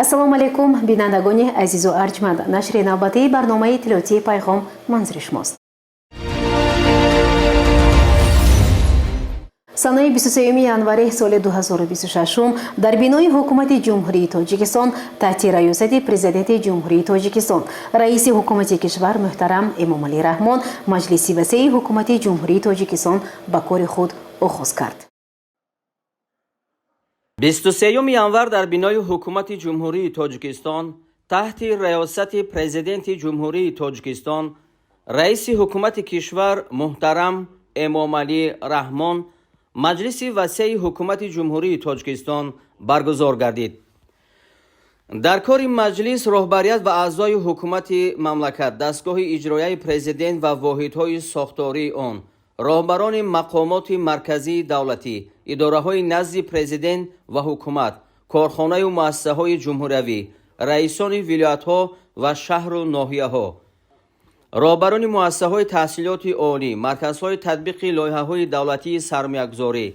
Ассалому алайкум, бинандагони азизу арҷманд. Нашри навбатии барномаи иттилоотии «Пайғом» манзури шумост. Санаи 23 январи соли 2026 дар бинои Ҳукумати Ҷумҳурии Тоҷикистон таҳти раёсати Президенти Ҷумҳурии Тоҷикистон, Раиси Ҳукумати кишвар муҳтарам Эмомалӣ Раҳмон Маҷлиси васеи Ҳукумати Ҷумҳурии Тоҷикистон ба кори худ оғоз кард. 23 январ дар бинои Ҳукумати Ҷумҳурии Тоҷикистон таҳти раёсати Президенти Ҷумҳурии Тоҷикистон, Раиси Ҳукумати кишвар муҳтарам Эмомалӣ Раҳмон Маҷлиси васеи Ҳукумати Ҷумҳурии Тоҷикистон баргузор гардид. Дар кори маҷлис роҳбарият ва аъзои ҳукумати мамлакат, дастгоҳи иҷроияи президент ва воҳидҳои сохтории он, роҳбарони мақомоти марказии давлатӣ, идораҳои назди президент ва ҳукумат, корхонаю муассисаҳои ҷумҳуриявӣ, раисони вилоятҳо ва шаҳру ноҳияҳо, роҳбарони муассисаҳои таҳсилоти олӣ, марказҳои татбиқи лоиҳаҳои давлатии сармоягузорӣ,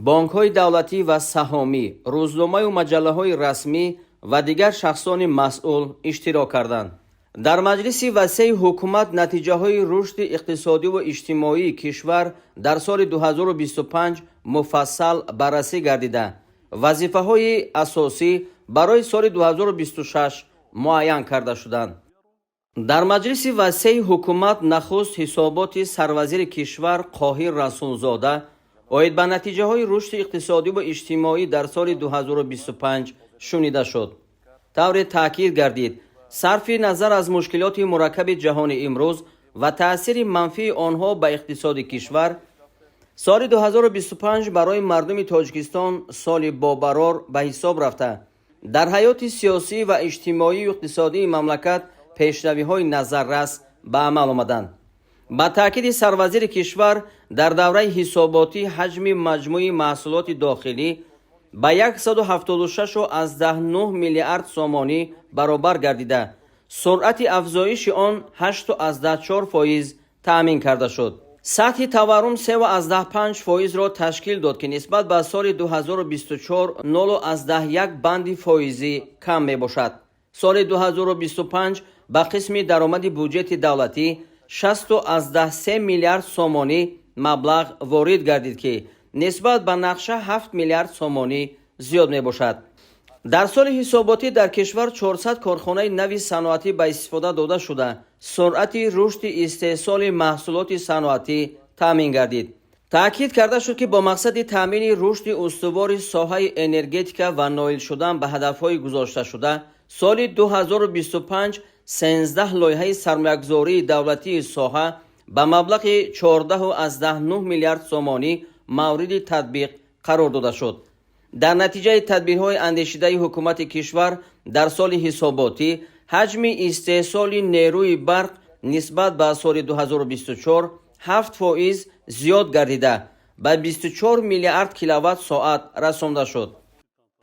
бонкҳои давлатӣ ва саҳомӣ, рӯзномаю маҷаллаҳои расмӣ ва дигар шахсони масъул иштирок карданд. Дар маҷлиси васеи ҳукумат натиҷаҳои рушди иқтисодиву иҷтимоии кишвар дар соли 2025 муфассал баррасӣ гардида, вазифаҳои асосӣ барои соли 2026 муайян карда шуданд. Дар маҷлиси васеи ҳукумат нахуст ҳисоботи сарвазири кишвар Қоҳир Расулзода оид ба натиҷаҳои рушди иқтисодиву иҷтимоӣ дар соли 2025 шунида шуд. Тавре таъкид гардид, сарфи назар аз мушкилоти мураккаби ҷаҳони имрӯз ва таъсири манфии онҳо ба иқтисоди кишвар, соли 2025 барои мардуми Тоҷикистон соли бобарор ба ҳисоб рафта, дар ҳаёти сиёсӣ ва иҷтимоию иқтисодии мамлакат пешравиҳои назаррас ба амал омаданд. Ба таъкиди сарвазири кишвар, дар давраи ҳисоботӣ ҳаҷми маҷмӯи маҳсулоти дохилӣ ба 176,9 миллиард сомонӣ баробар гардида, суръати афзоиши он 8,4% таъмин карда шуд. Сатҳи таваррум 3,5 фоизро ташкил дод, ки нисбат ба соли 2024 0,1 банди фоизӣ кам мебошад. Соли 2025 ба қисми даромади буҷети давлатӣ 60,3 миллиард сомонӣ маблағ ворид гардид, ки нисбат ба нақша 7 миллиард сомонӣ зиёд мебошад. Дар соли ҳисоботӣ дар кишвар 400 корхонаи нави саноатӣ ба истифода дода шуда, суръати рушди истеҳсоли маҳсулоти саноатӣ таъмин гардид. Таъкид карда шуд, ки бо мақсади таъмини рушди устувори соҳаи энергетика ва ноил шудан ба ҳадафҳои гузошташуда, соли 2025 13 лоиҳаи сармоягузории давлатии соҳа ба маблағи 14,9 миллиард сомонӣ мавриди татбиқ қарор дода шуд. Дар натиҷаи тадбирҳои андешидаи ҳукумати кишвар дар соли ҳисоботӣ ҳаҷми истеҳсоли нерӯи барқ нисбат ба соли 2024 7% зиёд гардида, ба 24 миллиард киловатт соат расонда шуд.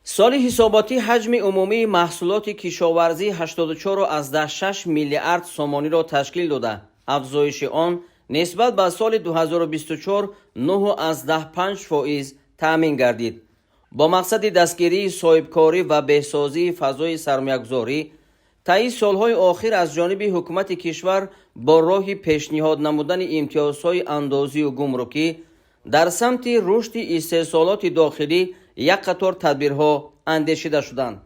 Соли ҳисоботӣ ҳаҷми умумии маҳсулоти кишоварзӣ 84,6 миллиард сомониро ташкил дода, афзоиши он нисбат ба соли 2024 9,5% таъмин гардид. Бо мақсади дастгирии соҳибкорӣ ва беҳсозии фазои сармоягузорӣ, таи солҳои охир аз ҷониби ҳукумати кишвар бо роҳи пешниҳод намудани имтиёзҳои андозию гумрукӣ дар самти рушди истеҳсолоти дохилӣ як қатор тадбирҳо андешида шуданд.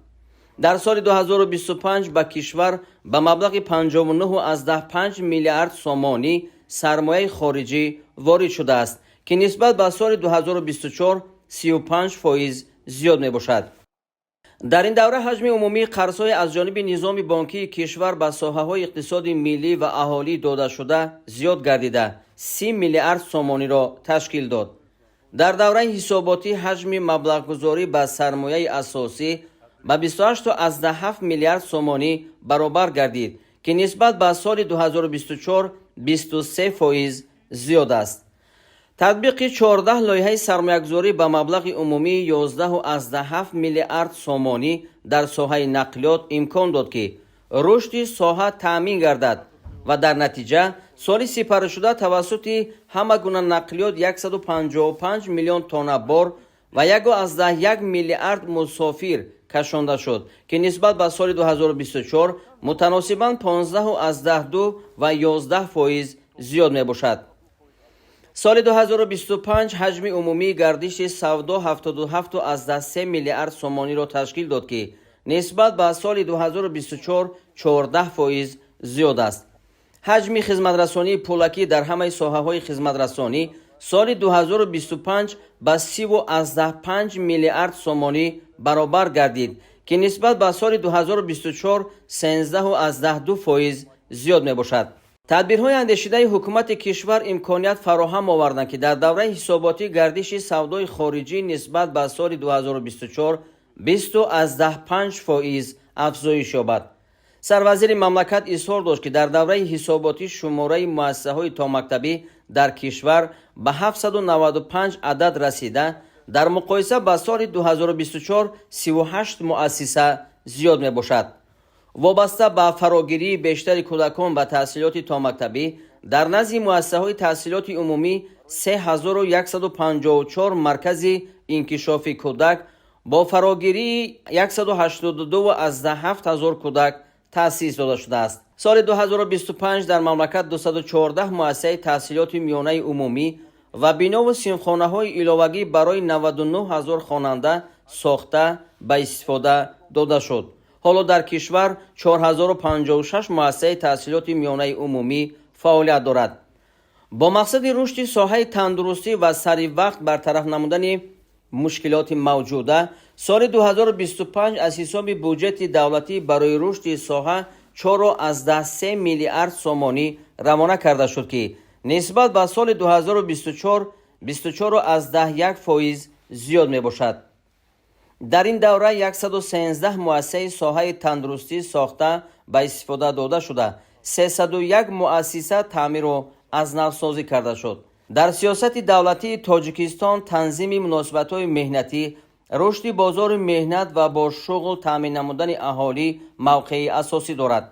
Дар соли 2025 ба кишвар ба маблағи 59,5 миллиард сомонӣ сармояи хориҷӣ ворид шудааст, ки нисбат ба соли 2024 35% зиёд мебошад. Дар ин давра ҳаҷми умумии қарзҳои аз ҷониби низоми бонкии кишвар ба соҳаҳои иқтисоди миллӣ ва аҳолӣ додашуда зиёд гардида, 30 миллиард сомониро ташкил дод. Дар давраи ҳисоботӣ ҳаҷми маблағгузорӣ ба сармояи асосӣ ба 28,7 миллиард сомонӣ баробар гардид, ки нисбат ба соли 2024 23% зиёд аст. Татбиқи 14 лоиҳаи сармоягузорӣ ба маблағи умумии 11,7 миллиард сомонӣ дар соҳаи нақлиёт имкон дод, ки рушди соҳа таъмин гардад ва дар натиҷа соли сипаришуда тавассути ҳама гуна нақлиёт 155 миллион тонна бор ва 1,1 миллиард мусофир кашонда шуд, ки нисбат ба соли 2024 мутаносибан 15,2 ва 11% зиёд мебошад. Соли 2025 ҳаҷми умумии гардиши савдо 77,3 миллиард сомониро ташкил дод, ки нисбат ба соли 2024 14% зиёд аст. Ҳаҷми хизматрасонии пулакӣ дар ҳамаи соҳаҳои хизматрасонӣ соли 2025 ба 30,5 миллиард сомонӣ баробар гардид, ки нисбат ба соли 2024 13,2% зиёд мебошад. Тадбирҳои андешидаи ҳукумати кишвар имконият фароҳам оварданд, ки дар давраи ҳисоботӣ гардиши савдои хориҷӣ нисбат ба соли 2024 20,5% афзоиш ёбад. Сарвазири мамлакат изҳор дошт, ки дар давраи ҳисоботӣ шумораи муассисаҳои томактабӣ дар кишвар ба 795 адад расида, дар муқоиса ба соли 2024 38 муассиса зиёд мебошад. Вобаста ба фарогирии бештари кӯдакон ба таҳсилоти томактабӣ, дар назди муассисаҳои таҳсилоти умумӣ 3154 маркази инкишофи кӯдак бо фарогирии 182,7 ҳазор кӯдак таъсис дода шудааст. Соли 2025 дар мамлакат 214 муассисаи таҳсилоти миёнаи умумӣ ва бинову синфхонаҳои иловагӣ барои 99 ҳазор хонанда сохта ба истифода дода шуд. Ҳоло дар кишвар 4056 муассисаи таҳсилоти миёнаи умумӣ фаъолият дорад. Бо мақсади рушди соҳаи тандурустӣ ва сари вақт бартараф намудани мушкилоти мавҷуда, соли 2025 аз ҳисоби буҷети давлатӣ барои рушди соҳа 4,3 миллиард сомонӣ равона карда шуд, ки нисбат ба соли 2024 24,1% зиёд мебошад. Дар ин давра 113 муассисаи соҳаи тандурустӣ сохта ба истифода дода шуда, 301 муассиса таъмиру аз навсозӣ карда шуд. Дар сиёсати давлатии Тоҷикистон танзими муносибатҳои меҳнатӣ, рушди бозори меҳнат ва бо шуғл таъмин намудани аҳолӣ мавқеи асосӣ дорад.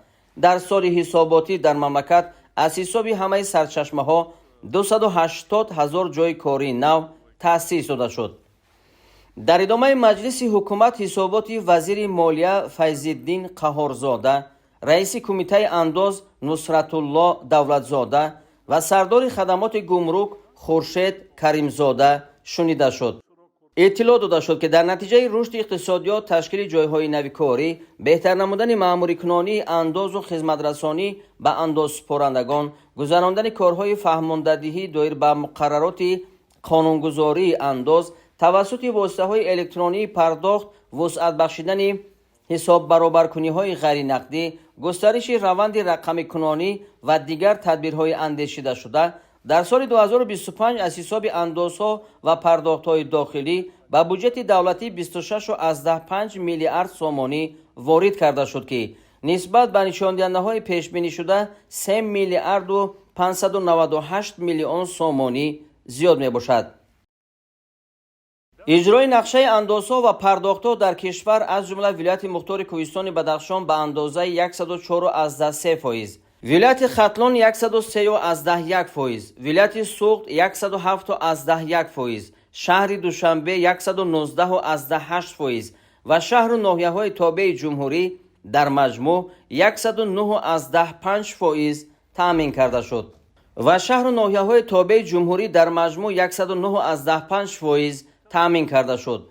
Дар соли ҳисоботӣ дар мамлакат аз ҳисоби ҳамаи сарчашмаҳо 280 ҳазор ҷойи кории нав таъсис дода шуд. Дар идомаи маҷлиси ҳукумат ҳисоботи вазири молия Файзиддин Қаҳорзода, раиси кумитаи андоз Нусратулло Давлатзода ва сардори хадамоти гумрук Хуршед Каримзода шунида шуд. Иттилоъ дода шуд, ки дар натиҷаи рушди иқтисодиёт, ташкили ҷойҳои нави корӣ, беҳтар намудани маъмурикунонии андозу хизматрасонӣ ба андозсупорандагон, гузарондани корҳои фаҳмондадиҳӣ доир ба муқаррароти қонунгузории андоз тавассути воситаҳои электронии пардохт, вусъат бахшидани ҳисоббаробаркуниҳои ғайринақдӣ, густариши раванди рақамикунонӣ ва дигар тадбирҳои андешидашуда, дар соли 2025 аз ҳисоби андозҳо ва пардохтҳои дохилӣ ба буҷети давлатӣ 26,5 миллиард сомонӣ ворид карда шуд, ки нисбат ба нишондиҳандаҳои пешбинишуда 3 миллиарду 598 миллион сомонӣ зиёд мебошад. Иҷрои нақшаи андозҳо ва пардохтҳо дар кишвар, аз ҷумла вилояти мухтори Кӯҳистони Бадахшон, ба андозаи 104,3%, вилояти Хатлон 103,1%, вилояти Суғд 107,1%, шаҳри Душанбе 119,8% ва шаҳру ноҳияҳои тобеи ҷумҳурӣ дар маҷмӯъ 109,5% таъмин карда шуд ва шаҳру ноҳияҳои тобеи ҷумҳурӣ дар маҷмӯъ 109,5% таъмин карда шуд.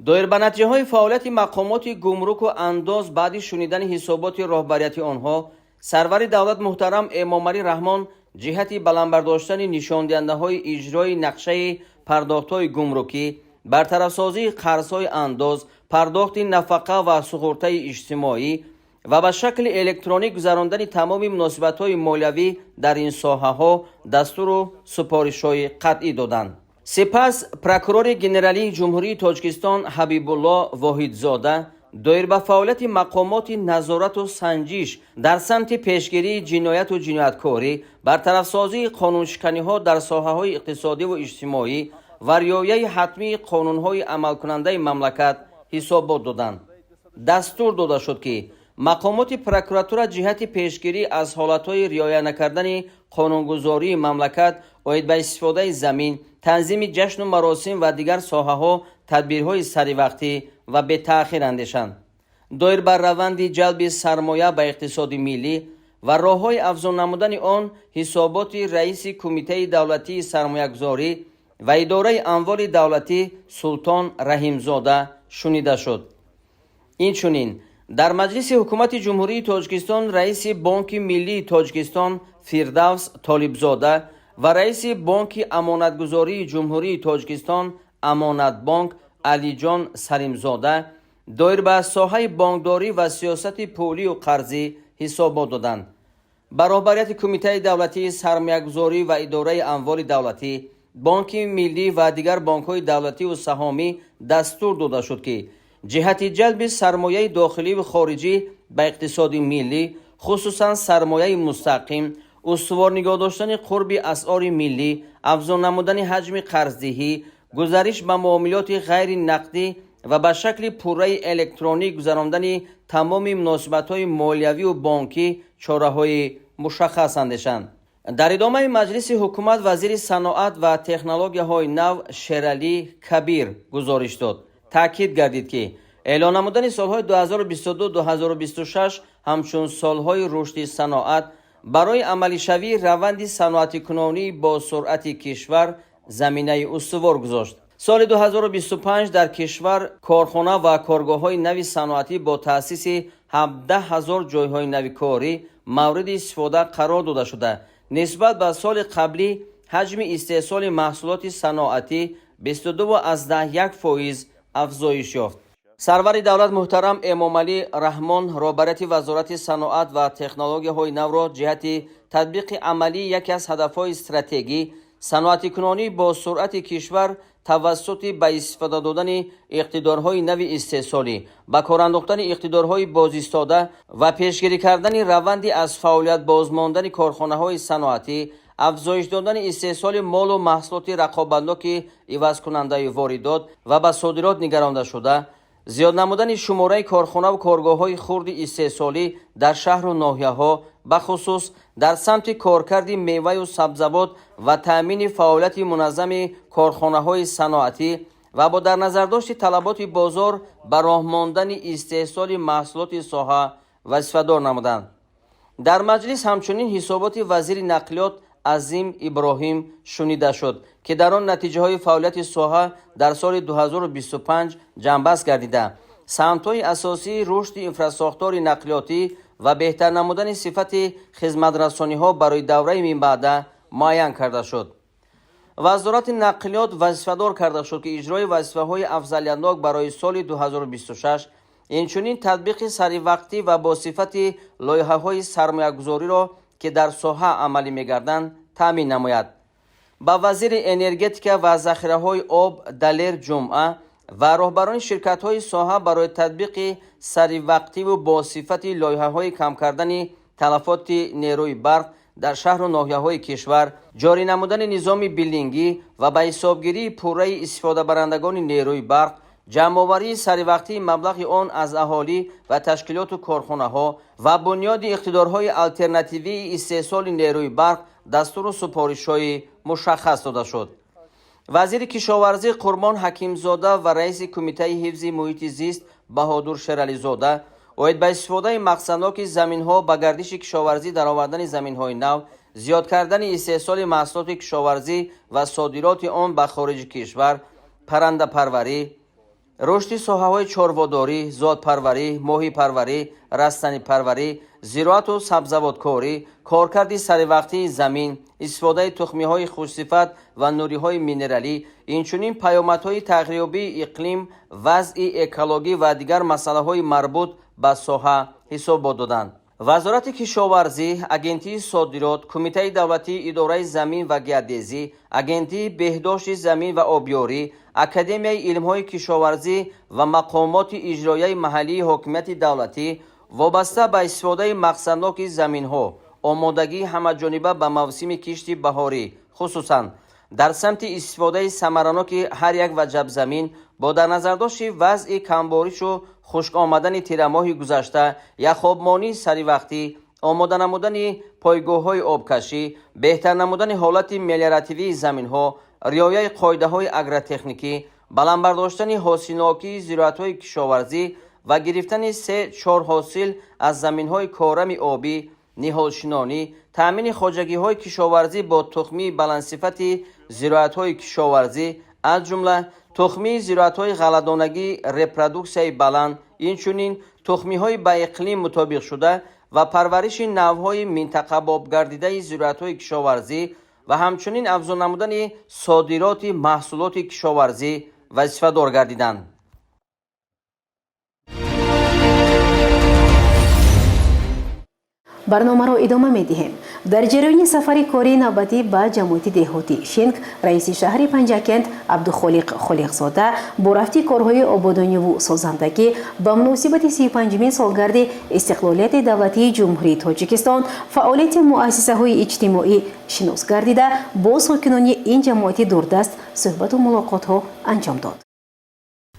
Доир ба натиҷаҳои фаъолияти мақомоти гумруку андоз баъди шунидани ҳисоботи роҳбарияти онҳо, сарвари давлат муҳтарам Эмомалӣ Раҳмон ҷиҳати баландбардоштани нишондиҳандаҳои иҷрои нақшаи пардохтҳои гумрукӣ, бартарафсозии қарзҳои андоз, пардохти нафақа ва суғуртаи иҷтимоӣ ва ба шакли электронӣ гузарондани тамоми муносибатҳои молиявӣ дар ин соҳаҳо дастуру супоришҳои қатъӣ доданд. Сипас прокурори генералии Ҷумҳурии Тоҷикистон Ҳабибулло Воҳидзода доир ба фаъолияти мақомоти назорату санҷиш дар самти пешгирии ҷинояту ҷинояткорӣ, бартарафсозии қонуншиканиҳо дар соҳаҳои иқтисодиву иҷтимоӣ ва риояи ҳатмии қонунҳои амалкунандаи мамлакат ҳисобот доданд. Дастур дода шуд, ки мақомоти прокуратура ҷиҳати пешгирӣ аз ҳолатҳои риоя накардани қонунгузории мамлакат оид ба истифодаи замин, танзими ҷашну маросим ва дигар соҳаҳо тадбирҳои саривақтӣ ва бетаъхир андешанд. Доир бар раванди ҷалби сармоя ба иқтисоди миллӣ ва роҳҳои афзун намудани он ҳисоботи раиси Кумитаи давлатии сармоягузорӣ ва идораи амволи давлатӣ Султон Раҳимзода шунида шуд. Инчунин дар маҷлиси Ҳукумати Ҷумҳурии Тоҷикистон раиси Бонки миллии Тоҷикистон Фирдавс Толибзода ва раиси Бонки амонатгузории Ҷумҳурии Тоҷикистон Амонатбонк Алиҷон Салимзода доир ба соҳаи бонкдорӣ ва сиёсати пулию қарзӣ ҳисобот доданд. Ба роҳбарияти Кумитаи давлатии сармоягузорӣ ва идораи амволи давлатӣ, Бонки миллӣ ва дигар бонкҳои давлативу саҳомӣ дастур дода шуд, ки ҷиҳати ҷалби сармояи дохиливу хориҷӣ ба иқтисоди миллӣ, хусусан сармояи мустақим, устувор нигоҳ доштани қурби асъори миллӣ, афзун намудани ҳаҷми қарздиҳӣ, гузариш ба муомилоти ғайри нақдӣ ва ба шакли пурраи электронӣ гузарондани тамоми муносибатҳои молиявию бонкӣ чораҳои мушаххас андешанд. Дар идомаи маҷлиси ҳукумат вазири саноат ва технологияҳои нав Шералӣ Кабир гузориш дод. Таъкид гардид, ки эълон намудани солҳои 2022-2026 ҳамчун солҳои рушди саноат барои амалишавии раванди саноатикунонии бо суръати кишвар заминаи устувор гузошт. Соли 2025 дар кишвар корхона ва коргоҳҳои нави саноатӣ бо таъсиси 17 ҳазор ҷойҳои нави корӣ мавриди истифода қарор дода шуда, нисбат ба соли қаблӣ ҳаҷми истеҳсоли маҳсулоти саноатӣ 22,1% афзоиш ёфт. Сарвари давлат муҳтарам Эмомалӣ Раҳмон роҳбарияти Вазорати саноат ва технологияҳои навро ҷиҳати татбиқи амалии яке аз ҳадафҳои стратегӣ, саноатикунонӣ бо суръати кишвар тавассути ба истифода додани иқтидорҳои нави истеҳсолӣ, ба кор андохтани иқтидорҳои бозистода ва пешгирӣ кардани раванди аз фаъолият бозмондани корхонаҳои саноатӣ, афзоиш додани истеҳсоли молу маҳсулоти рақобатноки ивазкунандаи воридот ва ба содирот нигарондашуда, зиёд намудани шумораи корхонаву коргоҳҳои хурди истеҳсолӣ дар шаҳру ноҳияҳо, бахусус дар самти коркарди меваю сабзавот ва таъмини фаъолияти муназзами корхонаҳои саноатӣ ва бо дар назардошти талаботи бозор ба роҳ мондани истеҳсоли маҳсулоти соҳа вазифадор намуданд. Дар маҷлис ҳамчунин ҳисоботи вазири нақлиёт Азим Иброҳим шунида шуд, ки дар он натиҷаҳои фаъолияти соҳа дар соли 2025 ҷамъбаст гардида, самтҳои асосии рушди инфрасохтори нақлиётӣ ва беҳтар намудани сифати хизматрасониҳо барои давраи минбаъда муайян карда шуд. Вазорати нақлиёт вазифадор карда шуд, ки иҷрои вазифаҳои афзалиятнок барои соли 2026, инчунин татбиқи саривақтӣ ва бо сифати лоиҳаҳои сармоягузориро, ки дар соҳа амалӣ мегарданд, таъмин намояд. Ба вазири энергетика ва захираҳои об Далер Ҷумъа ва роҳбарони ширкатҳои соҳа барои татбиқи саривақтиву бо сифати лоиҳаҳои кам кардани талафоти нерӯи барқ дар шаҳру ноҳияҳои кишвар, ҷорӣ намудани низоми биллингӣ ва ба ҳисобгирии пурраи истифодабарандагони нерӯи барқ, ҷамъоварии саривақтии маблағи он аз аҳолӣ ва ташкилоту корхонаҳо ва бунёди иқтидорҳои алтернативии истеҳсоли нерӯи барқ дастуру супоришҳои мушаххас дода шуд. Вазири кишоварзӣ Қурбон Ҳакимзода ва раиси Кумитаи ҳифзи муҳити зист Баҳодур Шерализода оид ба истифодаи мақсадноки заминҳо, ба гардиши кишоварзӣ даровардани заминҳои нав, зиёд кардани истеҳсоли маҳсулоти кишоварзӣ ва содироти он ба хориҷи кишвар, паррандапарварӣ, рушди соҳаҳои чорводорӣ, зодпарварӣ, моҳипарварӣ, растанипарварӣ, зироату сабзавоткорӣ, коркарди саривақтии замин, истифодаи тухмиҳои хушсифат ва нуриҳои минералӣ, инчунин паёмадҳои тағйирёбии иқлим, вазъи экологӣ ва дигар масъалаҳои марбут ба соҳа ҳисобот доданд. Вазорати кишоварзӣ, Агентии содирот, Кумитаи давлатии идораи замин ва геодезӣ, Агентии беҳдошти замин ва обёрӣ, Академияи илмҳои кишоварзӣ ва мақомоти иҷроияи маҳаллии ҳокимияти давлатӣ вобаста ба истифодаи мақсадноки заминҳо, омодагии ҳамаҷониба ба мавсими кишти баҳорӣ, хусусан дар самти истифодаи самараноки ҳар як ваҷаб замин бо дар назардошти вазъи камборишу хушк омадани тирамоҳи гузашта, яхобмонии саривақтӣ, омода намудани пойгоҳҳои обкашӣ, беҳтар намудани ҳолати мелиоративии заминҳо, риояи қоидаҳои агротехникӣ, Баланд бардоштани ҳосилнокии зироатҳои кишоварзӣ ва гирифтани се-чор ҳосил аз заминҳои корами обӣ, ниҳолшинонӣ, таъмини хоҷагиҳои кишоварзӣ бо тухмии баландсифати зироатҳои кишоварзӣ, аз ҷумла тухмии зироатҳои ғалладонагии репродуксияи баланд, инчунин тухмиҳои ба иқлим мутобиқшуда ва парвариши навъҳои минтақабобгардидаи зироатҳои кишоварзӣ ва ҳамчунин афзун намудани содироти маҳсулоти кишоварзӣ вазифадор гардиданд. Барномаро идома медиҳем. Дар ҷараёни сафари кории навбатӣ ба ҷамоати деҳоти Шинк раиси шаҳри Панҷакент Абдухолиқ Холиқзода бо рафти корҳои ободониву созандагӣ ба муносибати 35-умин солгарди истиқлолияти давлатии Ҷумҳурии Тоҷикистон, фаъолияти муассисаҳои иҷтимоӣ шинос гардида, бо сокинони ин ҷамоати дурдаст суҳбату мулоқотҳо анҷом дод.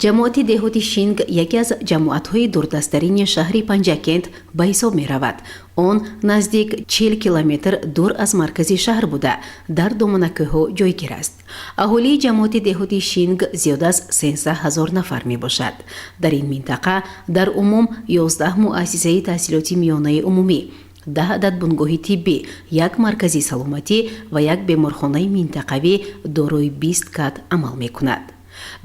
Ҷамоати деҳоти Шинг яке аз ҷамоатҳои дурдасттарини шаҳри Панҷакент ба ҳисоб меравад. Он наздик 40 километр дур аз маркази шаҳр буда, дар доманакӯҳҳо ҷойгир аст. Аҳолии ҷамоати деҳоти Шинг зиёд аз 13 000 нафар мебошад. Дар ин минтақа дар умум 11 муассисаи таҳсилоти миёнаи умумӣ, 10 адад бунгоҳи тиббӣ, як маркази саломатӣ ва як беморхонаи минтақавӣ дорои 20 кат амал мекунад.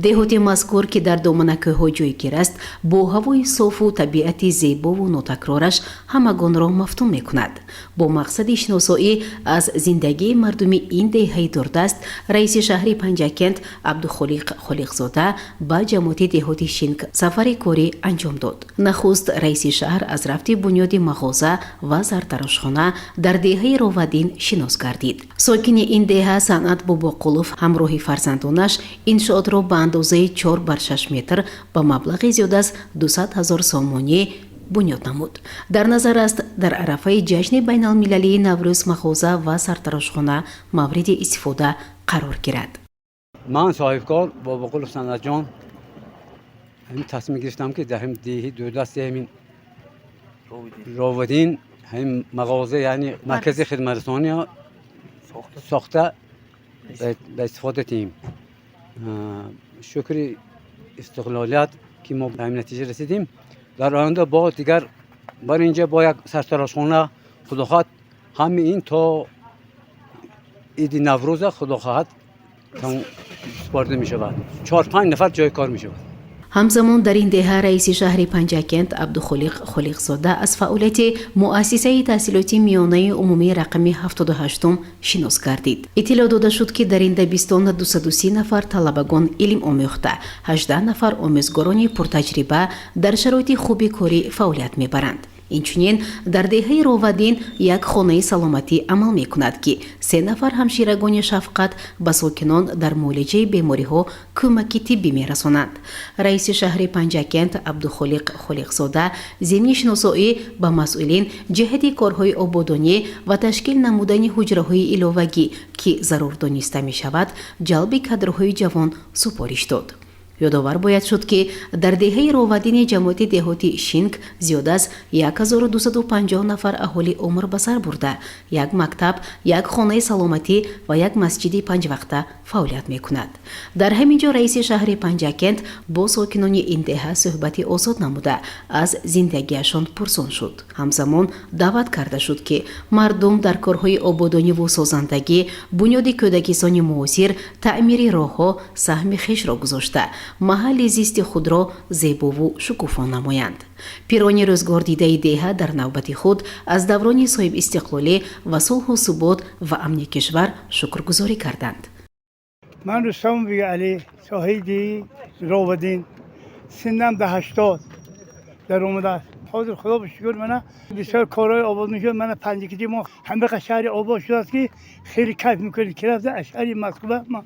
Деҳоти мазкур, ки дар доманакӯҳҳо ҷойгир аст, бо ҳавои софу табиати зебову нотакрораш ҳамагонро мафтун мекунад. Бо мақсади шиносоӣ аз зиндагии мардуми ин деҳаи дурдаст раиси шаҳри Панҷакент Абдухолиқ Холиқзода ба ҷамоати деҳоти Шинк сафари корӣ анҷом дод. Нахуст раиси шаҳр аз рафти бунёди мағоза ва зартарошхона дар деҳаи Ровадин шинос гардид. Сокини ин деҳа Санъат Бобоқулов ҳамроҳи фарзандонаш иншоотро ба андозаи 4 бар 6 метр ба маблағи зиёд аз 200 ҳазор сомонӣ бунёд намуд. Дар назар аст, дар арафаи ҷашни байналмилалии Наврӯз мағоза ва сартарошхона мавриди истифода қарор гирад. Ман соҳибкор Бобоқулов Санъатҷон ҳамин тасмим гирифтам, ки дар ҳамин деҳи дурдасти ҳамин Ровадин ҳамин мағоза, яъне маркази хидматрасониро сохта ба истифода диҳем. Шукри истиқлолият, ки мо ба ҳамин натиҷа расидем. Дар оянда бо дигар бар инҷа бо як сартарошхона, худо хоҳад, ҳамин ин то иди Наврӯза, худо хоҳад, супорида мешавад, чор панҷ нафар ҷои кор мешавад. Ҳамзамон дар ин деҳа раиси шаҳри Панҷакент Абдухолиқ Холиқзода аз фаъолияти муассисаи таҳсилоти миёнаи умумии рақами 78-ум шинос гардид. Иттилоъ дода шуд, ки дар ин дабистон 230 нафар талабагон илм омӯхта, 18 нафар омӯзгорони пуртаҷриба дар шароити хуби корӣ фаъолият мебаранд. Инчунин дар деҳаи Ровадин як хонаи саломатӣ амал мекунад, ки се нафар ҳамширагони шафқат ба сокинон дар муолиҷаи бемориҳо кӯмаки тиббӣ мерасонанд. Раиси шаҳри Панҷакент Абдухолиқ Холиқзода зимни шиносоӣ ба масъулин ҷиҳати корҳои ободонӣ ва ташкил намудани ҳуҷраҳои иловагӣ, ки зарур дониста мешавад, ҷалби кадрҳои ҷавон супориш дод. Ёдовар бояд шуд, ки дар деҳаи Ровадини ҷамоати деҳоти Шинк зиёд аз 1250 нафар аҳолӣ умр ба сар бурда, як мактаб, як хонаи саломатӣ ва як масҷиди панҷвақта фаъолият мекунад. Дар ҳамин ҷо раиси шаҳри Панҷакент бо сокинони ин деҳа суҳбати озод намуда, аз зиндагиашон пурсон шуд. Ҳамзамон даъват карда шуд, ки мардум дар корҳои ободониву созандагӣ, бунёди кӯдакистони муосир, таъмири роҳҳо саҳми хешро гузошта, маҳалли зисти худро зебову шукуфон намоянд. Пирони рӯзгордидаи деҳа дар навбати худ аз даврони соҳибистиқлолӣ ва сулҳу субот ва амни кишвар шукргузорӣ карданд. Ман Рустам Бег Алӣ, соҳиби Ровадин, синнам ба 80 дар омадааст. Ҳозир, худо ба шукр, мана бисёр корҳои обод мешуд. Мана Панҷакенти мо ҳамақа шаҳри обод шудааст, ки хеле кайф мекунед, ки рафта аз шаҳри Москва ман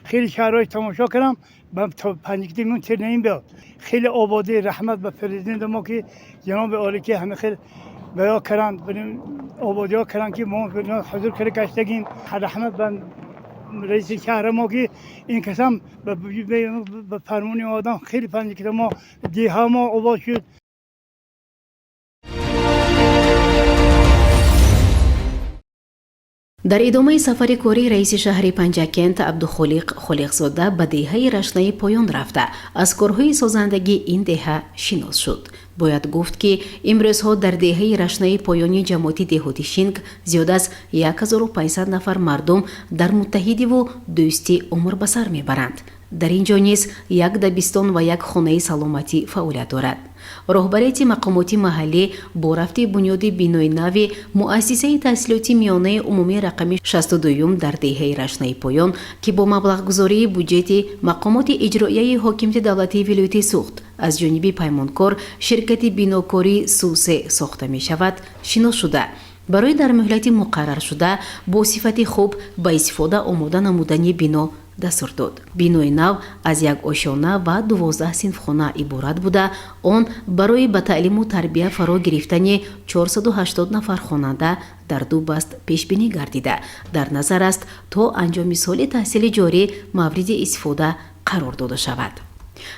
хеле шаҳрҳои тамошо кардам, ба Панҷакенти мо тернаим биёд. Хеле ободӣ. Раҳмат ба президенти мо, ки ҷаноби олӣ, ки ҳама хел баё карданд, ободиҳо карданд, ки мо ҳузур карда гаштагим. Раҳмат ба раиси шаҳри мо, ки ин касам ба фармони одам хеле Панҷакенти мо, деҳа мо обод шуд. Дар идомаи сафари корӣ раиси шаҳри Панҷакент Абдухолиқ Холиқзода ба деҳаи Рашнаи Поён рафта, аз корҳои созандагии ин деҳа шинос шуд. Бояд гуфт, ки имрӯзҳо дар деҳаи Рашнаи Поёни ҷамоати деҳоти Шинг зиёд аз 1500 нафар мардум дар муттаҳидиву дӯстӣ умр ба сар мебаранд. Дар ин ҷо низ як дабистон ва як хонаи саломатӣ фаъолият дорад. Роҳбарияти мақомоти маҳаллӣ бо рафти бунёди бинои нави муассисаи таҳсилоти миёнаи умумии рақами 62-юм дар деҳаи Рашнаи Поён, ки бо маблағгузории буҷети мақомоти иҷроияи ҳокимияти давлатии вилояти Суғд аз ҷониби паймонкор ширкати бинокории Сусе сохта мешавад, шинос шуда, барои дар муҳлати муқарраршуда бо сифати хуб ба истифода омода намудани бино дастур дод. Бинои нав аз як ошёна ва 12 синфхона иборат буда, он барои ба таълиму тарбия фаро гирифтани 480 нафар хонанда дар ду баст пешбинӣ гардида, дар назар аст, то анҷоми соли таҳсили ҷорӣ мавриди истифода қарор дода шавад.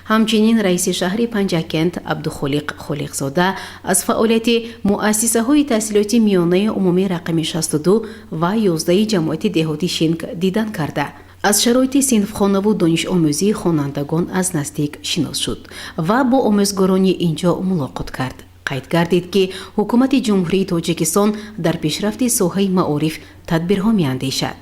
Ҳамчунин раиси шаҳри Панҷакент Абдухолиқ Холиқзода аз фаъолияти муассисаҳои таҳсилоти миёнаи умумии рақами 62 ва 11 ҷамоати деҳоти Шинг дидан карда, аз шароити синфхонаву донишомӯзии хонандагон аз наздик шинос шуд ва бо омӯзгорони ин ҷо мулоқот кард. Қайд гардид, ки ҳукумати Ҷумҳурии Тоҷикистон дар пешрафти соҳаи маориф тадбирҳо меандешад.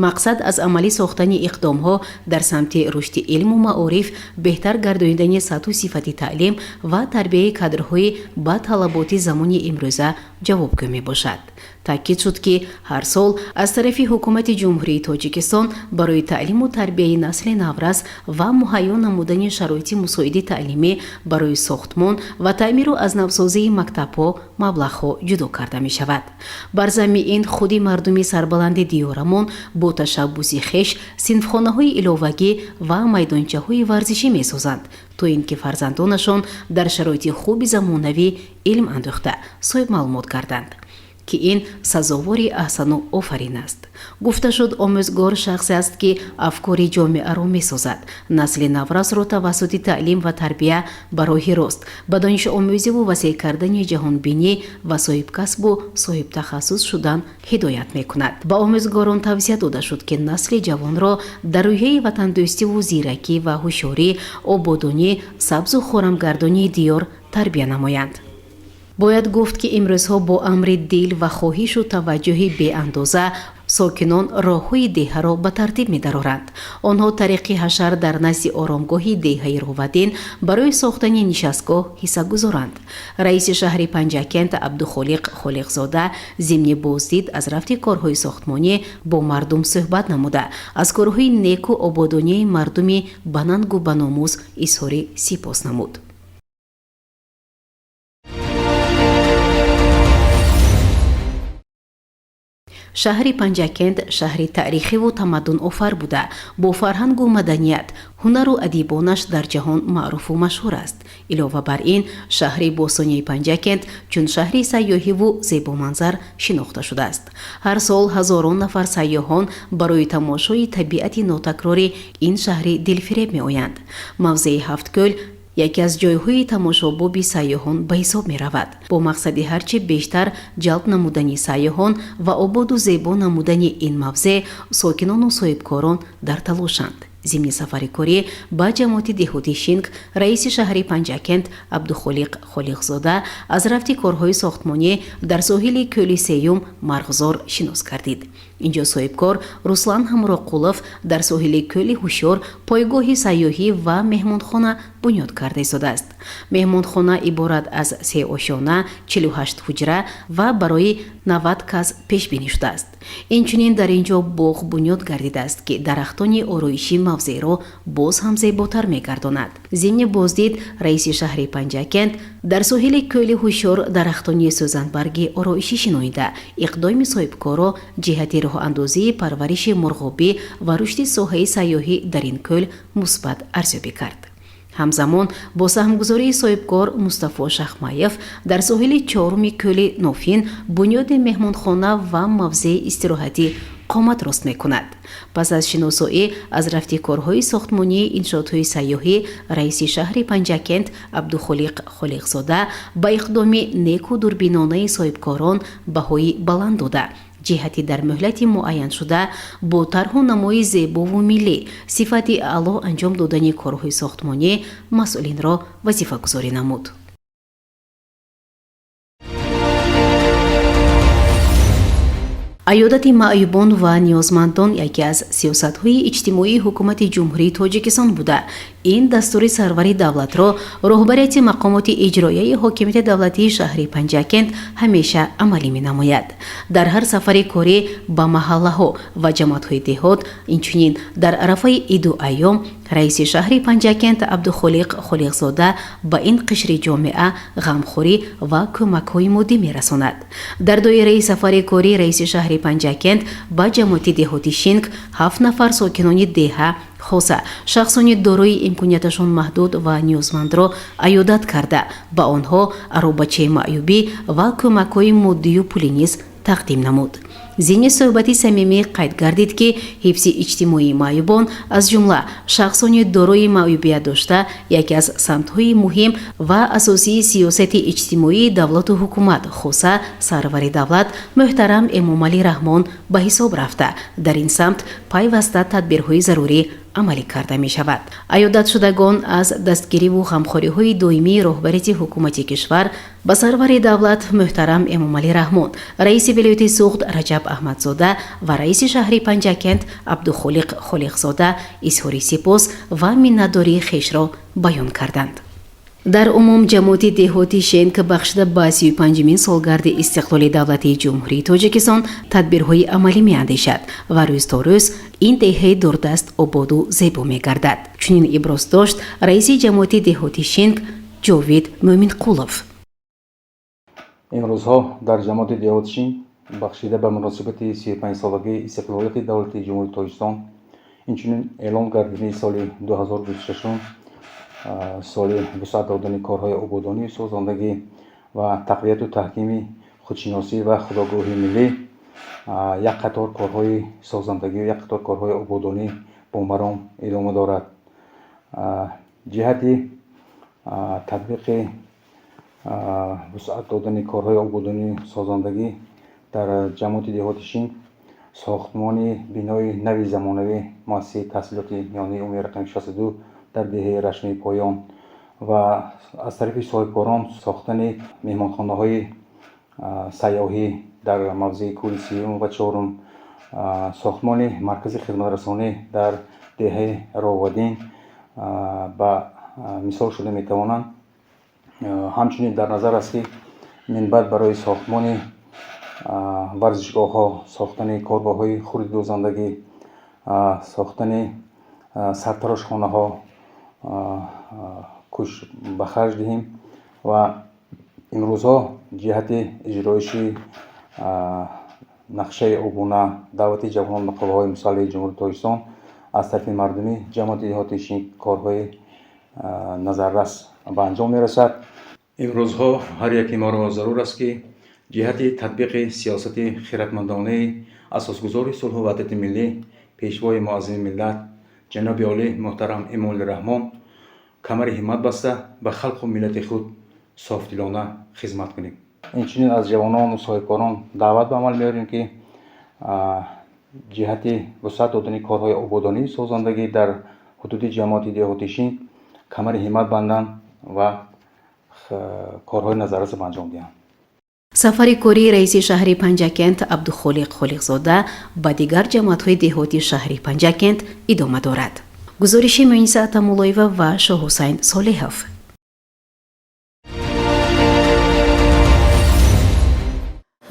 Мақсад аз амалӣ сохтани иқдомҳо дар самти рушди илму маориф беҳтар гардонидани сатҳу сифати таълим ва тарбияи кадрҳои ба талаботи замони имрӯза ҷавобгӯ мебошад. Таъкид шуд, ки ҳар сол аз тарафи ҳукумати Ҷумҳурии Тоҷикистон барои таълиму тарбияи насли наврас ва муҳайё намудани шароити мусоиди таълимӣ барои сохтмон ва таъмиру аз навсозии мактабҳо маблағҳо ҷудо карда мешавад. Бар замми ин худи мардуми сарбаланди диёрамон бо ташаббуси хеш синфхонаҳои иловагӣ ва майдончаҳои варзишӣ месозанд, то ин ки фарзандонашон дар шароити хуби замонавӣ илм андӯхта, соҳибмаълумот гарданд, ки ин сазовори аҳсану офарин аст. Гуфта шуд, омӯзгор шахсе аст, ки афкори ҷомеаро месозад, насли наврасро тавассути таълим ва тарбия ба роҳи рост, ба донишомӯзиву васеъ кардани ҷаҳонбинӣ ва соҳибкасбу соҳибтахассус шудан ҳидоят мекунад. Ба омӯзгорон тавсия дода шуд, ки насли ҷавонро дар рӯҳияи ватандӯстиву зиракӣ ва ҳушёрӣ, ободонӣ, сабзу хорамгардонии диёр тарбия намоянд. Бояд гуфт, ки имрӯзҳо бо амри дил ва хоҳишу таваҷҷӯҳи беандоза сокинон роҳҳои деҳаро ба тартиб медароранд. Онҳо тариқи ҳашар дар назди оромгоҳи деҳаи Ровадин барои сохтани нишастгоҳ ҳиссагузоранд. Раиси шаҳри Панҷакент Абдухолиқ Холиқзода зимни боздид аз рафти корҳои сохтмонӣ бо мардум суҳбат намуда, аз корҳои неку ободонии мардуми банангу баномус изҳори сипос намуд. Шаҳри Панҷакент шаҳри таърихиву тамаддунофар буда, бо фарҳангу маданият, ҳунару адибонаш дар ҷаҳон маъруфу машҳур аст. Илова бар ин, шаҳри бостонии Панҷакент чун шаҳри сайёҳиву зебоманзар шинохта шудааст. Ҳар сол ҳазорон нафар сайёҳон барои тамошои табиати нотакрори ин шаҳри дилфиреб меоянд. Мавзеи Ҳафткӯл яке аз ҷойҳои тамошобоби сайёҳон ба ҳисоб меравад. Бо мақсади ҳарчи бештар ҷалб намудани сайёҳон ва ободу зебо намудани ин мавзеъ сокинону соҳибкорон дар талошанд. Зимни сафари корӣ ба ҷамоати деҳоти Шинг раиси шаҳри Панҷакент Абдухолиқ Холиқзода аз рафти корҳои сохтмонӣ дар соҳили кӯли сеюм Марғзор шинос гардид. Инҷо соҳибкор Руслан Ҳамроқулов дар соҳили кӯли Ҳушёр пойгоҳи сайёҳӣ ва меҳмонхона бунёд карда истодааст. Меҳмонхона иборат аз се ошёна, 48 ҳуҷра ва барои 90 кас пешбинӣ шудааст. Инчунин дар ин ҷо боғ бунёд гардидааст, ки дарахтони ороишӣ мавзеъро боз ҳам зеботар мегардонад. Зимни боздид раиси шаҳри Панҷакент дар соҳили кӯли Ҳушёр дарахтони сӯзанбарги ороишӣ шинонида, иқдоми соҳибкорро ҷиҳати роҳандозии парвариши мурғобӣ ва рушди соҳаи сайёҳӣ дар ин кӯл мусбат арзёбӣ кард. Ҳамзамон бо саҳмгузории соҳибкор Мустафо Шахмаев дар соҳили чоруми кӯли Нофин бунёди меҳмонхона ва мавзеи истироҳатӣ қомат рост мекунад. Пас аз шиносоӣ аз рафти корҳои сохтмонии иншоотҳои сайёҳӣ раиси шаҳри Панҷакент Абдухолиқ Холиқзода ба иқдоми неку дурбинонаи соҳибкорон баҳои баланд дода, Ҷиҳати дар муҳлати муайяншуда бо тарҳу намои зебову миллӣ, сифати аъло анҷом додани корҳои сохтмонӣ масъулинро вазифагузорӣ намуд. Аёдати маъюбон ва ниёзмандон яке аз сиёсатҳои иҷтимоии ҳукумати Ҷумҳурии Тоҷикистон буда, ин дастури сарвари давлатро роҳбарияти мақомоти иҷроияи ҳокимияти давлатии шаҳри Панҷакент ҳамеша амалӣ менамояд. Дар ҳар сафари корӣ ба маҳаллаҳо ва ҷамоатҳои деҳот, инчунин дар арафаи иду айём, раиси шаҳри Панҷакент Абдухолиқ Холиқзода ба ин қишри ҷомеа ғамхорӣ ва кӯмакҳои моддӣ мерасонад. Дар доираи сафари корӣ раиси шаҳри Панҷакент ба ҷамоати деҳоти Шинк ҳафт нафар сокинони деҳа, хоса шахсони дорои имконияташон маҳдуд ва ниёзмандро аёдат карда, ба онҳо аробачаи маъюбӣ ва кӯмакҳои моддию пулӣ низ тақдим намуд. Зимни суҳбати самимӣ қайд гардид, ки ҳифзи иҷтимоии маъюбон, аз ҷумла шахсони дорои маъюбият дошта, яке аз самтҳои муҳим ва асосии сиёсати иҷтимоии давлату ҳукумат, хоса сарвари давлат муҳтарам Эмомалӣ Раҳмон ба ҳисоб рафта, дар ин самт пайваста тадбирҳои зарурӣ амалӣ карда мешавад. Аёдатшудагон аз дастгириву ғамхориҳои доимии роҳбарияти ҳукумати кишвар ба сарвари давлат муҳтарам Эмомалӣ Раҳмон, раиси вилояти Суғд Раҷаб Аҳмадзода ва раиси шаҳри Панҷакент Абдухолиқ Холиқзода изҳори сипос ва миннатдории хешро баён карданд. Дар умум, ҷамоати деҳоти Шенк бахшида ба 35-умин солгарди истиқлоли давлатии Ҷумҳурии Тоҷикистон тадбирҳои амалӣ меандешад ва рӯз то рӯз ин деҳаи дурдаст ободу зебо мегардад. Чунин иброз дошт раиси ҷамоати деҳоти Шинк Ҷовид Мӯминқулов. Имрӯзҳо дар ҷамоати деҳоти Шинк бахшида ба муносибати 35-солагии истиқлолияти давлатии Ҷумҳурии Тоҷикистон, инчунин эълон гардидани соли 2026 соли вусъат додани корҳои ободонию созандагӣ ва тақвияту таҳкими худшиносӣ ва худогоҳии миллӣ, як қатор корҳои созандагию як қатор корҳои ободонӣ бо маром идома дорад. Ҷиҳати татбиқи вусъат додани корҳои ободонию созандагӣ дар ҷамоати деҳоти Шинк сохтмони бинои нави замонавӣ муассисаи таҳсилоти миёнаи умумии рақами 62 дар деҳаи Рашмии Поён ва аз тарафи соҳибкорон сохтани меҳмонхонаҳои сайёҳӣ дар мавзеи кӯли сеюм ва чорум, сохтмони маркази хизматрасонӣ дар деҳаи Ровадин ба мисол шуда метавонанд. Ҳамчунин дар назар аст, ки минбаъд барои сохтмони варзишгоҳҳо, сохтани коргоҳҳои хурди дӯзандагӣ, сохтани сартарошхонаҳо кӯшиш ба харҷ диҳем ва имрӯзҳо ҷиҳати иҷроиши нақшаи обуна даъвати ҷавонон ба қувваҳои мусаллаҳи Ҷумҳурии Тоҷикистон аз тарафи мардумӣ ҷамоати деҳоти Шинк корҳои назаррас ба анҷом мерасад. Имрӯзҳо ҳар яке моро зарур аст, ки ҷиҳати татбиқи сиёсати хиратмандонаи асосгузори сулҳу ваҳдати миллӣ, пешвои муаззами миллат, ҷаноби олӣ муҳтарам Эмомалӣ Раҳмон камари ҳиммат баста, ба халқу миллати худ софдилона хизмат кунем. Инчунин аз ҷавонону соҳибкорон даъват ба амал меорем, ки ҷиҳати вусъат додани корҳои ободонию созандагӣ дар ҳудуди ҷамоати деҳоти Шинк камари ҳиммат банданд ва корҳои назарраса ба анҷом диҳанд. Сафари кории раиси шаҳри Панҷакент Абдухолиқ Холиқзода ба дигар ҷамоатҳои деҳоти шаҳри Панҷакент идома дорад. Гузориши Муниса Атамуллоева ва Шоҳҳусайн Солеҳов.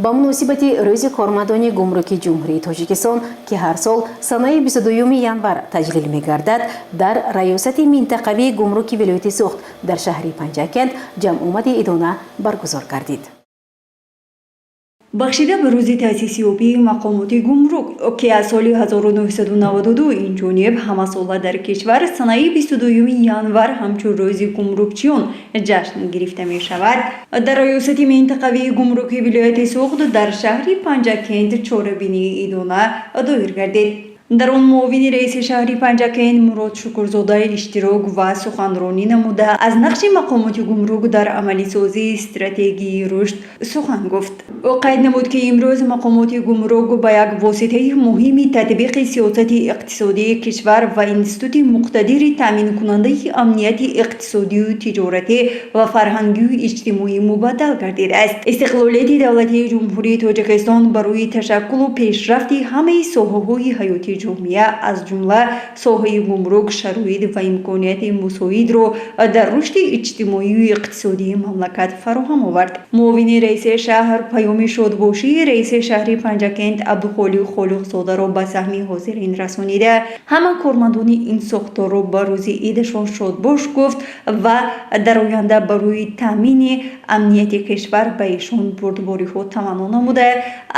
Ба муносибати Рӯзи кормандони гумруки Ҷумҳурии Тоҷикистон, ки ҳар сол санаи 22 январ таҷлил мегардад, дар раёсати минтақавии гумруки вилояти Суғд дар шаҳри Панҷакент ҷамъомади идона баргузор гардид. Бахшида ба рӯзи таъсисёбии мақомоти гумрук, ки аз соли 1992 инҷониб ҳамасола дар кишвар санаи 22 январ ҳамчун рӯзи гумрукчиён ҷашн гирифта мешавад, дар раёсати минтақавии гумруки вилояти Суғд дар шаҳри Панҷакент чорабинии идона доир гардид. Дар он муовини раиси шаҳри Панҷакент Мурод Шукурзода иштирок ва суханронӣ намуда, аз нақши мақомоти гумрук дар амалисозии стратегияи рушд сухан гуфт. Ӯ қайд намуд, ки имрӯз мақомоти гумрук ба як воситаи муҳими татбиқи сиёсати иқтисодии кишвар ва институти муқтадири таъминкунандаи амнияти иқтисодию тиҷоратӣ ва фарҳангию иҷтимоӣ мубаддал гардидааст. Истиқлолияти давлатии Ҷумҳурии Тоҷикистон барои ташаккулу пешрафти ҳамаи соҳаҳои ҳаёти ҷомеа, аз ҷумла соҳаи гумрук, шароит ва имконияти мусоидро дар рушди иҷтимоию иқтисодии мамлакат фароҳам овард. Муовини раиси шаҳр паёми шодбошии раиси шаҳри Панҷакент Абдухолиқ Холиқзодаро ба саҳми ҳозирин расонида, ҳама кормандони ин сохторро ба рӯзи идашон шодбош гуфт ва дар оянда барои таъмини амнияти кишвар ба эшон бурдбориҳо таманно намуда,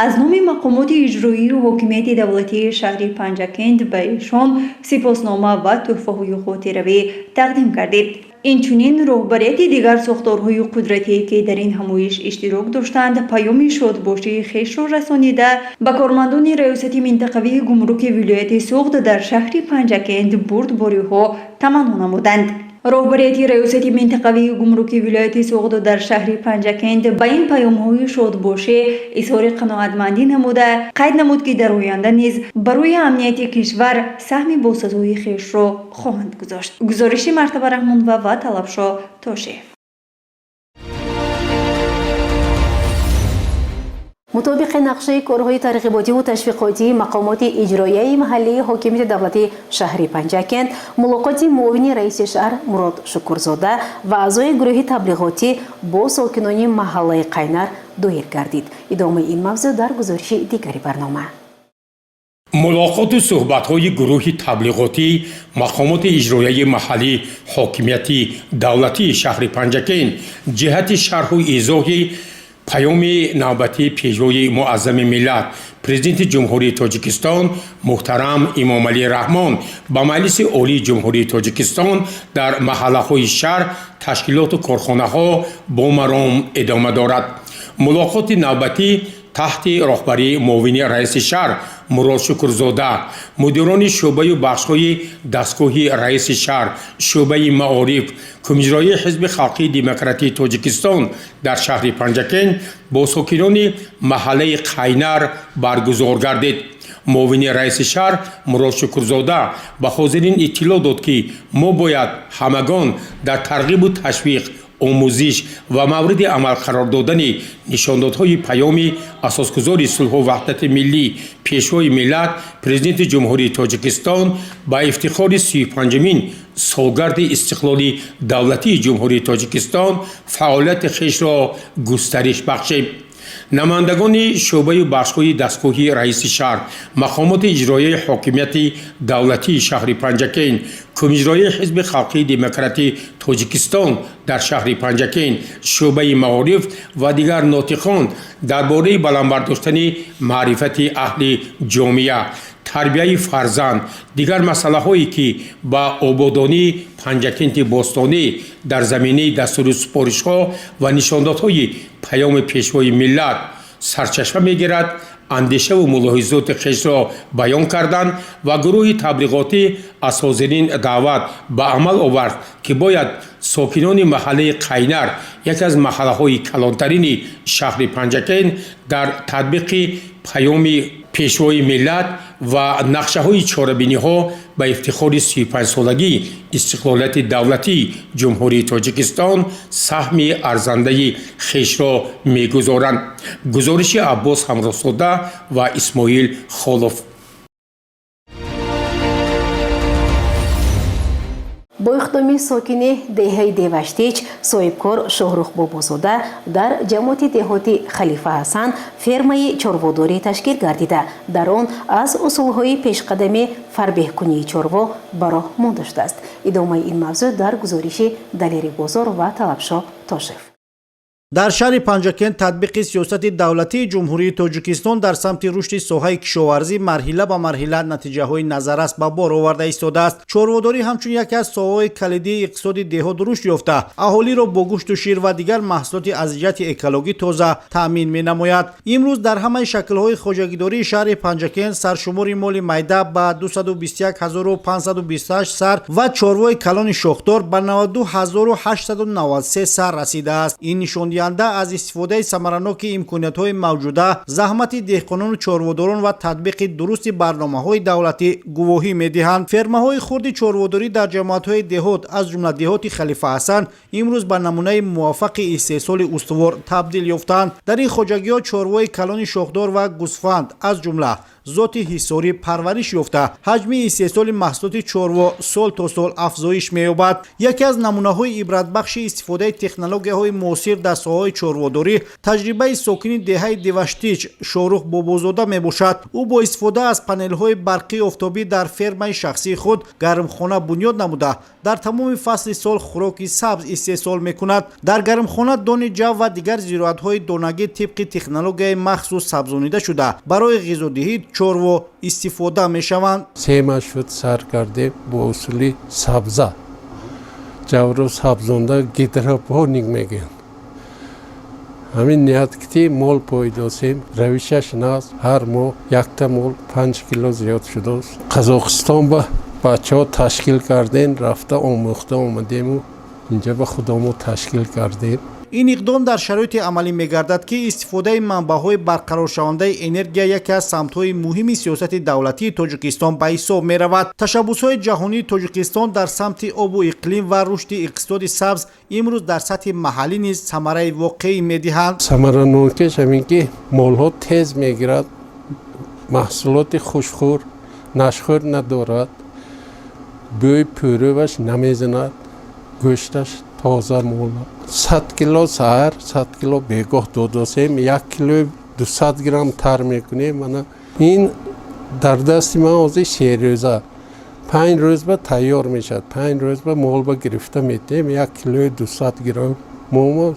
аз номи мақомоти иҷроию ҳокимияти давлатии шаҳри Панҷакент ба эшон сипоснома ва тӯҳфаҳои хотиравӣ тақдим гардид. Инчунин роҳбарияти дигар сохторҳои қудратие, ки дар ин ҳамоиш иштирок доштанд, паёми шодбошии хешро расонида, ба кормандони раёсати минтақавии гумруки вилояти Суғд дар шаҳри Панҷакент бурдбориҳо таманно намуданд. Роҳбарияти раёсати минтақавии гумруки вилояти Суғд дар шаҳри Панҷакент ба ин паёмҳои шодбошӣ изҳори қаноатмандӣ намуда, қайд намуд, ки дар оянда низ барои амнияти кишвар саҳми босазои хешро хоҳанд гузошт. Гузориши Мартаба Раҳмонова ва Талабшо Тошиев. Мутобиқи нақшаи корҳои тарғиботиву ташвиқотии мақомоти иҷроияи маҳаллии ҳокимияти давлатии шаҳри Панҷакент, мулоқоти муовини раиси шаҳр Мурод Шукурзода ва аъзои гурӯҳи таблиғотӣ бо сокинони маҳаллаи Қайнар доир гардид. Идомаи ин мавзӯъ дар гузориши дигари барнома. Мулоқоту суҳбатҳои гурӯҳи таблиғотӣ мақомоти иҷроияи маҳаллӣ ҳокимияти давлатии шаҳри Панҷакент ҷиҳати шарҳу изоҳи паёми навбатии Пешвои муаззами миллат, Президенти Ҷумҳурии Тоҷикистон муҳтарам Эмомалӣ Раҳмон ба Маҷлиси Олии Ҷумҳурии Тоҷикистон дар маҳаллаҳои шаҳр, ташкилоту корхонаҳо бо маром идома дорад. Мулоқоти навбатӣ таҳти роҳбарии муовини раиси шаҳр Мурод Шукрзода, мудирони шӯъбаю бахшҳои дастгоҳи раиси шаҳр, шӯъбаи маориф, кумиҷроии Ҳизби халқии демократии Тоҷикистон дар шаҳри Панҷакент бо сокинони маҳаллаи Қайнар баргузор гардид. Муовини раиси шаҳр Мурод Шукрзода ба ҳозирин иттилоъ дод, ки мо бояд ҳамагон дар тарғибу ташвиқ, омӯзиш ва мавриди амал қарор додани нишондодҳои паёми асосгузори сулҳу ваҳдати миллӣ, Пешвои миллат, Президенти Ҷумҳурии Тоҷикистон ба ифтихори 35-умин солгарди истиқлоли давлатии Ҷумҳурии Тоҷикистон фаъолияти хешро густариш бахшем. Намояндагони шӯъбаю бахшҳои дастгоҳи раиси шаҳр, мақомоти иҷроияи ҳокимияти давлатии шаҳри Панҷакент, кумиҷроии Ҳизби халқии демократии Тоҷикистон дар шаҳри Панҷакент, шӯъбаи маориф ва дигар нотиқон дар бораи баланд бардоштани маърифати аҳли ҷомеа, тарбияи фарзанд, дигар масъалаҳое, ки ба ободонии Панҷакенти бостонӣ дар заминаи дастуру супоришҳо ва нишондодҳои паёми Пешвои миллат сарчашма мегирад, андешаву мулоҳизоти хешро баён карданд ва гурӯҳи таблиғотӣ аз ҳозирин даъват ба амал овард, ки бояд сокинони маҳаллаи Қайнар, яке аз маҳаллаҳои калонтарини шаҳри Панҷакент, дар татбиқи паёми Пешвои миллат ва нақшаҳои чорабиниҳо ба ифтихори 35-солагии истиқлолияти давлатии Ҷумҳурии Тоҷикистон саҳми арзандаи хешро мегузоранд. Гузориши Аббос Ҳамроҳзода ва Исмоил Холов. Бо иқдоми сокини деҳаи Деваштич, соҳибкор Шоҳрух Бобозода, дар ҷамоати деҳоти Халифа Ҳасан фермаи чорводорӣ ташкил гардида, дар он аз усулҳои пешқадами фарбеҳкунии чорво ба роҳ монда шудааст. Идомаи ин мавзӯъ дар гузориши Далери Бозор ва Талабшо Тошев. Дар шаҳри Панҷакент татбиқи сиёсати давлатии Ҷумҳурии Тоҷикистон дар самти рушди соҳаи кишоварзӣ марҳила ба марҳила натиҷаҳои назаррас ба бор оварда истодааст. Чорводорӣ ҳамчун яке аз соҳаҳои калидии иқтисоди деҳот рушд ёфта, аҳолиро бо гӯшту шир ва дигар маҳсулоти аз ҷиҳати экологӣ тоза таъмин менамояд. Имрӯз дар ҳамаи шаклҳои хоҷагидории шаҳри Панҷакент саршумори моли майда ба 221528 сар ва чорвои калони шохдор ба 92893 сар расидааст. Ин нишондиҳанда аз истифодаи самараноки имкониятҳои мавҷуда, заҳмати деҳқонону чорводорон ва татбиқи дурусти барномаҳои давлатӣ гувоҳӣ медиҳанд. Фермаҳои хурди чорводорӣ дар ҷамоатҳои деҳот, аз ҷумла деҳоти Халифа Ҳасан, имрӯз ба намунаи муваффақи истеҳсоли устувор табдил ёфтанд. Дар ин хоҷагиҳо чорвои калони шохдор ва гӯсфанд, аз ҷумла зоти ҳисорӣ, парвариш ёфта, ҳаҷми истеҳсоли маҳсулоти чорво сол то сол афзоиш меёбад. Яке аз намунаҳои ибратбахши истифодаи технологияҳои муосир дар соҳаҳои чорводорӣ таҷрибаи сокини деҳаи Деваштич Шорух Бобозода мебошад. Ӯ бо истифода аз панелҳои барқии офтобӣ дар фермаи шахсии худ гармхона бунёд намуда, дар тамоми фасли сол хӯроки сабз истеҳсол мекунад. Дар гармхона дони ҷав ва дигар зироатҳои донагӣ тибқи технологияи махсус сабзонида шуда, барои ғизодиҳии чорво истифода мешаванд. 3 моҳ шуд, сар кардем бо усули сабза, ҷавро сабзонда, гидропоник мегӯянд. Ҳамин ният ки мол пойдосем, равишаш наст. Ҳар моҳ якта мол 5 кило зиёд шудааст. Қазоқистон ба бачаҳо ташкил кардем, рафта омӯхта омадему инҷа ба худомо ташкил кардем. Ин иқдом дар шароите амалӣ мегардад, ки истифодаи манбаъҳои барқароршавандаи энергия яке аз самтҳои муҳими сиёсати давлатии Тоҷикистон ба ҳисоб меравад. Ташаббусҳои ҷаҳонии Тоҷикистон дар самти обу иқлим ва рушди иқтисоди сабз имрӯз дар сатҳи маҳаллӣ низ самараи воқеӣ медиҳанд. Самаранокиш ҳамин ки молҳо тез мегирад, маҳсулоти хушхӯр, нашхӯр надорад, бӯи пӯрӯваш намезанад, гӯшташ тоза. Мола 100 кило саҳар, 100 кило бегоҳ додосем, 1 килои 200 грамм тар мекунем. Мана ин дар дасти ман ҳозир 3 рӯза, 5 рӯз ба тайёр мешавад. 5 рӯз ба молба гирифта метиҳем. 1 килои 200 грамм момо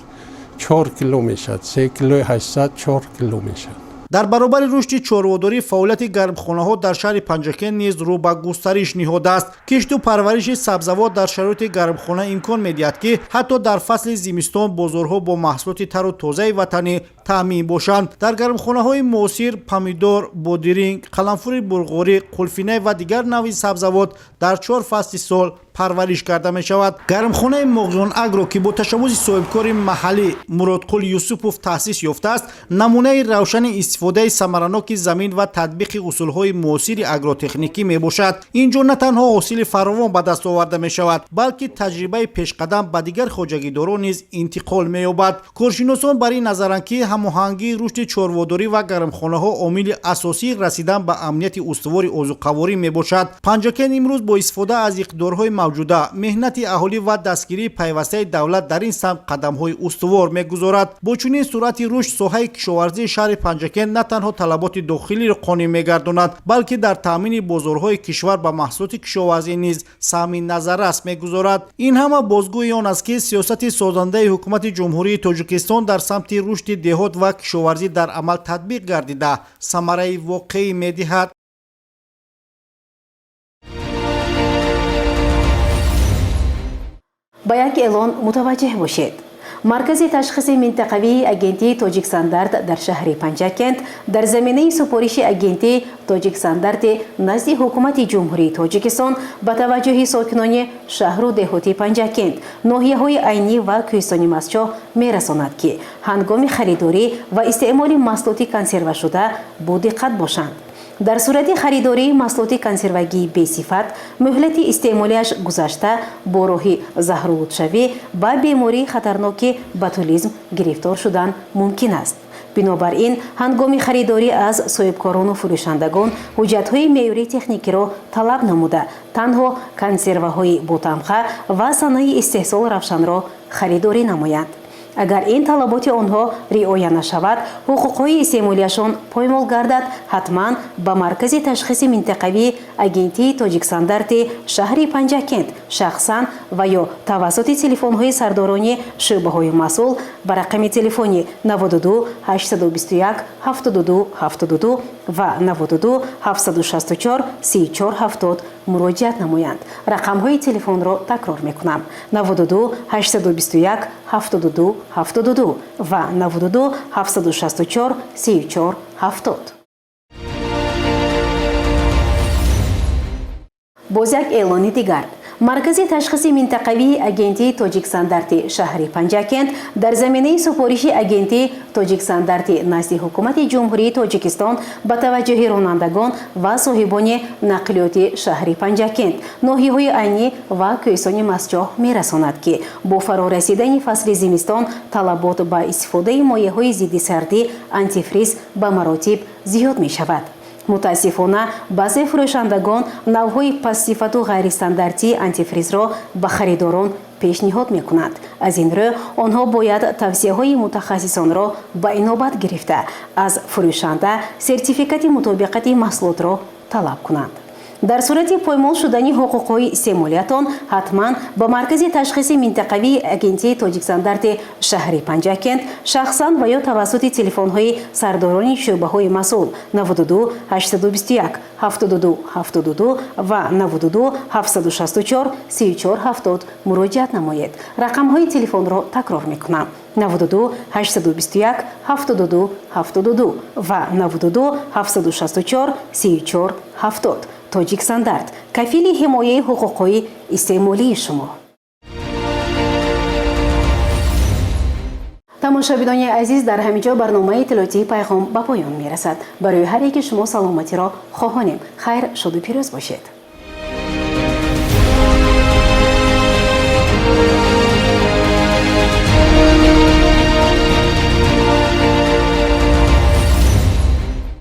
4 кило мешавад, 3 килои 800, 4 кило мешавад. Дар баробари рушди чорводорӣ фаъолияти гармхонаҳо дар шаҳри Панҷакент низ рӯ ба густариш ниҳодааст. Кишту парвариши сабзавот дар шароити гармхона имкон медиҳад, ки ҳатто дар фасли зимистон бозорҳо бо маҳсулоти тару тозаи ватанӣ таъмин бошанд. Дар гармхонаҳои муосир помидор, бодиринг, қаламфури булғорӣ, қулфинай ва дигар навъи сабзавот дар чор фасли сол парвариш карда мешавад. Гармхонаи Моғён Агро, ки бо ташаббуси соҳибкори маҳаллӣ Муродқул Юсупов таъсис ёфтааст, намунаи равшани истифодаи самараноки замин ва татбиқи усулҳои муосири агротехникӣ мебошад. Ин ҷо на танҳо ҳосили фаровон ба даст оварда мешавад, балки таҷрибаи пешқадам ба дигар хоҷагидорон низ интиқол меёбад. Коршиносон бар ин назаранд, ки ҳамоҳангии рушди чорводорӣ ва гармхонаҳо омили асосии расидан ба амнияти устувори озуқаворӣ мебошад. Панҷакент имрӯз бо истифода аз иқтидорҳои мавҷуда, меҳнати аҳолӣ ва дастгирии пайвастаи давлат дар ин самт қадамҳои устувор мегузорад. Бо чунин суръати рушд соҳаи кишоварзии шаҳри Панҷакент на танҳо талаботи дохилиро қонеъ мегардонад, балки дар таъмини бозорҳои кишвар ба маҳсулоти кишоварзӣ низ саҳми назаррас мегузорад. Ин ҳама бозгӯи он аст, ки сиёсати созандаи Ҳукумати Ҷумҳурии Тоҷикистон дар самти рушди деҳот ва кишоварзӣ дар амал татбиқ гардида, самараи воқеӣ медиҳад. Ба як эълон мутаваҷҷеҳ бошед. Маркази ташхиси минтақавии Агентии Тоҷикстандарт дар шаҳри Панҷакент дар заминаи супориши Агентии Тоҷикстандарти назди Ҳукумати Ҷумҳурии Тоҷикистон ба таваҷҷӯҳи сокинони шаҳру деҳоти Панҷакент, ноҳияҳои Айнӣ ва Кӯҳистони Мастчоҳ мерасонад, ки ҳангоми харидорӣ ва истеъмоли маҳсулоти консервашуда бодиққат бошанд. Дар сурати харидории маҳсулоти консервагии бесифат, муҳлати истеъмолиаш гузашта, бо роҳи заҳролудшавӣ ба бемории хатарноки ботулизм гирифтор шудан мумкин аст. Бинобар ин, ҳангоми харидорӣ аз соҳибкорону фурӯшандагон ҳуҷҷатҳои меъёрии техникиро талаб намуда, танҳо консерваҳои ботамға ва санаи истеҳсол равшанро харидорӣ намоянд. Агар ин талаботи онҳо риоя нашавад, ҳуқуқҳои истеъмолияшон поймол гардад, ҳатман ба маркази ташхиси минтақавии Агентии Тоҷикстандарти шаҳри Панҷакент шахсан ва ё тавассути телефонҳои сардорони шӯъбаҳои масъул ба рақами телефони 92 821 72 72 ва 92 764 34 70 муроҷиат намоянд. Рақамҳои телефонро такрор мекунам: 92 821 72 72 ва 92 764 34 70. Боз як эълони дигар. Маркази ташхиси минтақавии Агентии Тоҷикстандарти шаҳри Панҷакент дар заминаи супориши Агентии Тоҷикстандарти назди Ҳукумати Ҷумҳурии Тоҷикистон ба таваҷҷӯҳи ронандагон ва соҳибони нақлиёти шаҳри Панҷакент, ноҳияҳои Айнӣ ва кӯҳистони Мастчоҳ мерасонад, ки бо фарорасидани фасли зимистон талабот ба истифодаи моеъҳои зидди сардӣ антифриз ба маротиб зиёд мешавад. Мутаассифона, баъзе фурӯшандагон навъҳои пастсифату ғайристандартии антифризро ба харидорон пешниҳод мекунанд. Аз ин рӯ онҳо бояд тавсияҳои мутахассисонро ба инобат гирифта, аз фурӯшанда сертификати мутобиқати маҳсулотро талаб кунанд. Дар сурати поймол шудани ҳуқуқҳои истеъмолиятон ҳатман ба маркази ташхиси минтақавии Агентии Тоҷикстандарти шаҳри Панҷакент шахсан ва ё тавассути телефонҳои сардорони шӯъбаҳои масъул 92 821 72 72 ва 92 764 34 70 муроҷиат намоед. Рақамҳои телефонро такрор мекунам: 92 821 72 72 ва 92 764 34 70. Тоҷикстандарт кафили ҳимояи ҳуқуқҳои истеъмолии шумо. Тамошобинони азиз, дар ҳамин ҷо барномаи иттилоотии Пайғом ба поён мерасад. Барои ҳар яки шумо саломатиро хоҳонем. Хайр, шоду пирӯз бошед.